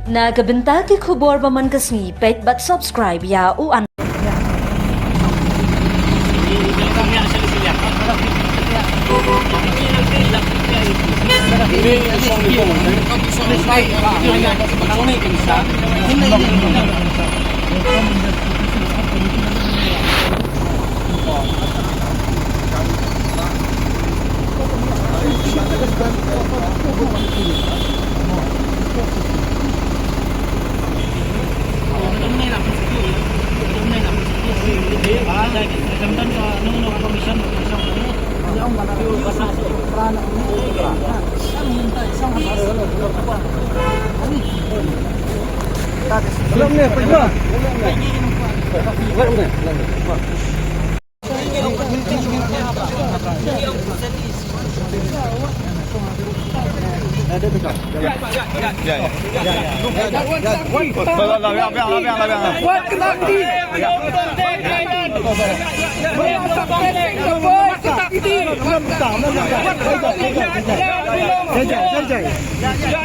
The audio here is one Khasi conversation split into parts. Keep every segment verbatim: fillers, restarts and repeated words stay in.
Na ka bynta ki khubor ba man ka sngi, peit bad subscribe ïa u an.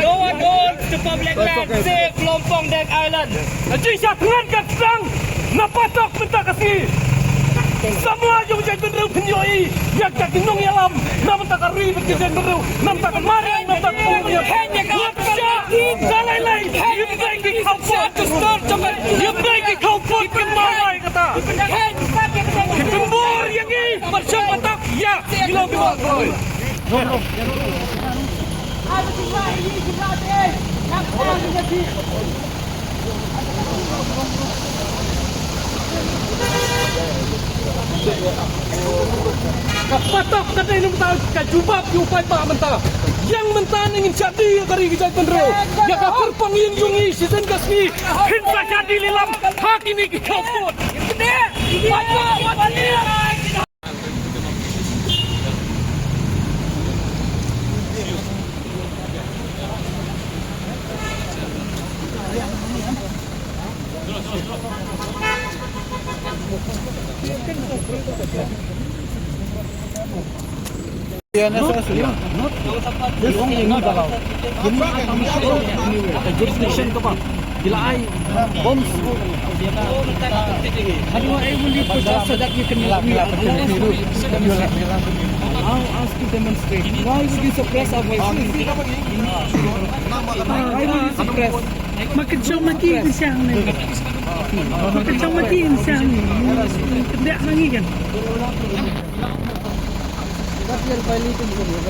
Go on, go on to Public Land, save Lompong Deng Island. Jin sa tngan ka tang na patok mynta ka sngi. Samla jong jaitbynriew phin ïohi ïa ka nongïalam na bynta ka ri bad ka jaitbynriew, na bynta ka mariang, na bynta ka ri. Wat shah da lai lai. Ïa pynbeit ki khawpot, ïa pynbeit ki khawpot ki mawai kata. Ki pynbor ïa ngi, pyrshang patak ïa ki long ki mawai. Ka patok ka dei na mynta ka jubab ïa u paidbah mynta. Ïa mynta ne ngin shah die ïa ka ri ka jaitbynriew, ïa ka kyrpang ïing jong ngi shisien ka sngi. Ngin sa shah die lilam ha kine ki khawpot. T N S S, yeah. This only in Davao. Ini ada jurisdiction ke bang. Bila ai bombs. How do I, will you put us so that you can, we are, I'll ask to demonstrate. Why would you suppress our voices? Why would you suppress? Ma ka jong ma ki in siang ne. Ma ka jong ma ki in siang ne. Ka dei ma ngi kan.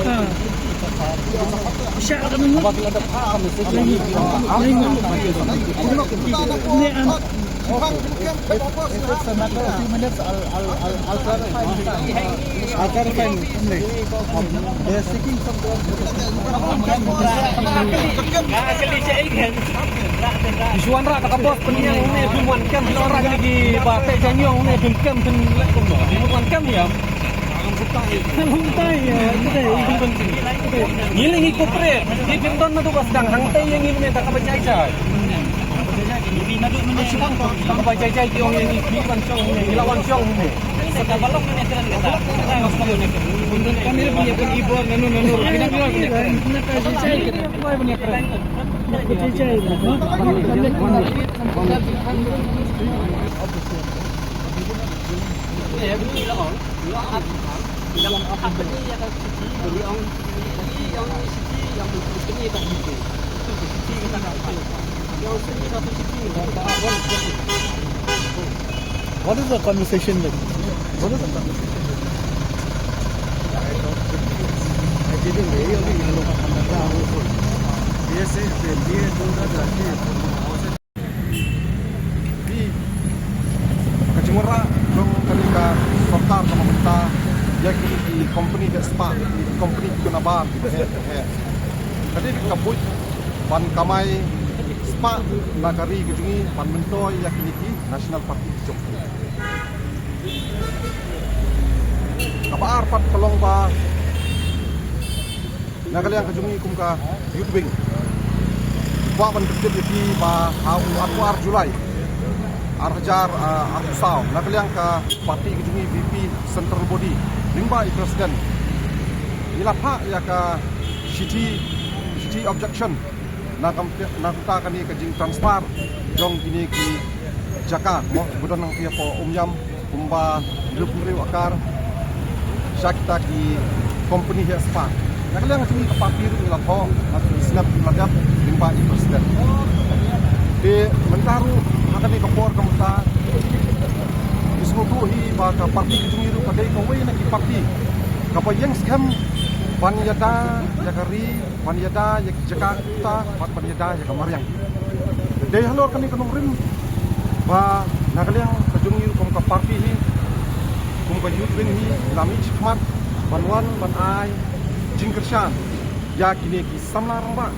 Ha. Sha ka ngut. Ne an. If it's a matter of few minutes, I'll, I'll, I'll, I'll clarify. I'll clarify only. They're seeking some clarification. Ki shu wanrah da ka bos pynïeng ne phim wan kem, ki la wanrah ki ba teh jaiñiong ne phim kem, phim leh kumno. Phim wan kem ïa. Ngi leh ngi cooperate, ngi phim don naduh ba sdang, hangta ïa ngi mynne da kaba jai jai. Kaba jai jai ki ong ïa ngi, ngi wan shong mynne, ngi la wan shong mynne. Sa kaba long mynne kren kata. Kami lah punya penghibur, nanu nanu. Kami lah punya kren. Kami lah punya kren. What is the conversation like? What is the conversation? I didn't hear you. Yes, yes, yes, yes. Ka jingwanrah jong kane ka sorkar ka mynta ïa kine ki company ka spah, ki company ki nabar ki ba heh ba heh. Ka dei ka buit ban kamai spah na ka ri ka jong ngi ban myntoi ïa kine ki National Party ki jong ngi. Kaba ar pat ka long ba na ka liang ka jong ngi kum ka Youth Wing, kwah ban pyntip ïa phi ba ha u arphew ar July ar hajar arphew saw, na ka liang ka party ka jong ngi V P Central Body lyngba i President, ngi la phah ïa ka shithi, shithi objection Na kam, na kumta kane ka jingtransfer jong kine ki jaka, mo, ba don hangtei hapoh Umiam, kumba hynriewphew hynriew akar sha kita ki company heh spah. Na ka liang jong ngi ka party ruh ngi la thoh, ha ki snem ki la dep, lyngba i president. Te mynta ruh ha kane ka por ka mynta, ngi sngewthuh hi ba ka party ka jong ngi ruh ka dei kawei na ki party kaba ïeng skhem ban ïada ïa ka ri, ban ïada ïa ki jaka kumta, bad ban ïada ïa ka mariang. Dei halor kane ka nongrim ba na ka liang ka jong ngi kum ka party hi, kum ka Youth Wing hi, la mih shakhmat ban wan ban ai jingkyrshan ïa kine ki samla rangbah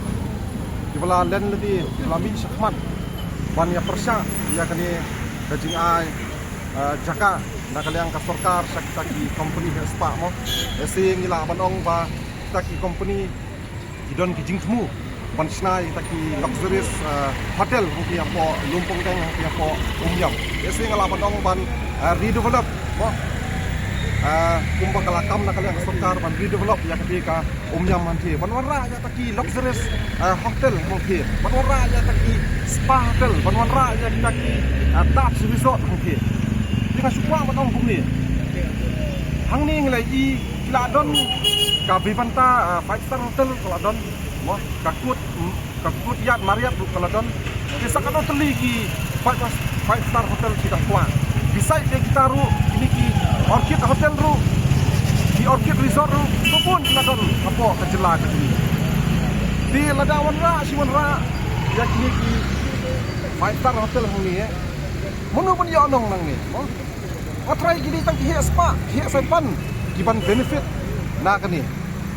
kiba la len lade, kiba la mih shakhmat ban ïa pyrshah ïa kane ka jingai, eh, jaka na ka liang ka sorkar sha kita ki company heh spah, mo. Lehse ngi lah ban ong ba kita ki company ki don ki jingthmu ban shna ïa kita ki luxurious, eh, hotel hangtei hapoh Lumpongdeng, hangtei hapoh Umiam. Lehse nga lah ban ong ban, eh, redevelop, mo. Eh, kumba ka la kam na ka liang ka sorkar ban redevelop ïa kata ka Umiam hangtei, ban wanrah ïa kita ki luxurious, eh, hotel hangtei, ban wanrah ïa kita ki spa hotel, ban wanrah ïa kita ki, eh, Taj Resort hangtei. Te nga shu kwah ban ong kumne. Hangne ngi la ïohi ki la don ka Vivanta, eh, five star hotel ka la don, mo, ka Court, mm, ka Courtyard Marriott ruh ka la don. Te sa katno tylli ki five, five star hotel ki dang kwah. Beside te kita ruh, kine ki Orchid Hotel ruh, ki Orchid Resort ruh, to bun ki la don hapoh ka jylla ka jong ngi. Te lada wanrah shi wanrah ïa kine ki five star hotel hangne, eh, mano ban ïoh nong nangne, mo? Nga tharai ki dei tang ki heh spah, ki heh saipan ki ban benefit na kane.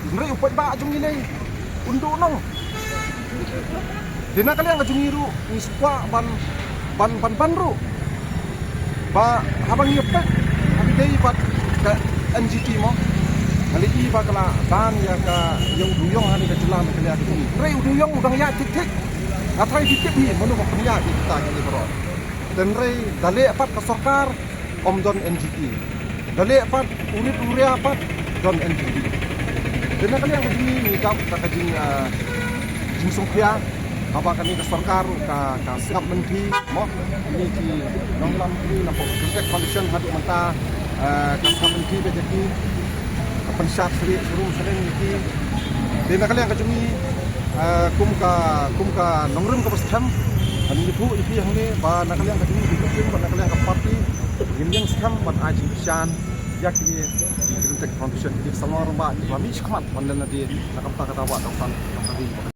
Hynrei u paidbah jong ngi ne un duh nong. Te na ka liang ka jong ngi ruh ngi sngewkwah ban, ban, ban, ban ruh ba haba ngi ïa peit ha kaba ïadei bad ka N G T, mo, nga la ïohi ba ka la ban ïa ka, ïa u dewïong ha kane ka jylla Meghalaya ka jong ngi. Hynrei u dewïong u dang ïaid thik thik. Nga tharai phi tip hi mano ba pynïaid ïa kita kine baroh. Te hynrei da leh pat ka sorkar, ym don N G T. Da leh pat u rit u ria pat, don N G T. Te na ka liang ka jong ngi ngi dap da ka jing, ah, jingsngewkhia haba kane ka sorkar ka, ka sngap lynti, mo, kine ki nongïalam kine na pdeng Greater Condition haduh mynta, ah, ka sngap lynti bad ïa ki, ka pynshad syriem syriem syriem ïa ki. Te na ka liang ka jong ngi, ah, kum ka, kum ka nongrim kaba skhem, ngi ïathuh ïa phi hangne ba na ka liang ka jong ngi, ba na ka liang ka party, ngin ïeng skhem ban ai jingkyrshan ïa kine ki Greentech Foundation, kine ki samla rangbah kiba la mih shakhmat ban len lade na ka bynta ka dawa ka kongsan jong ka ri.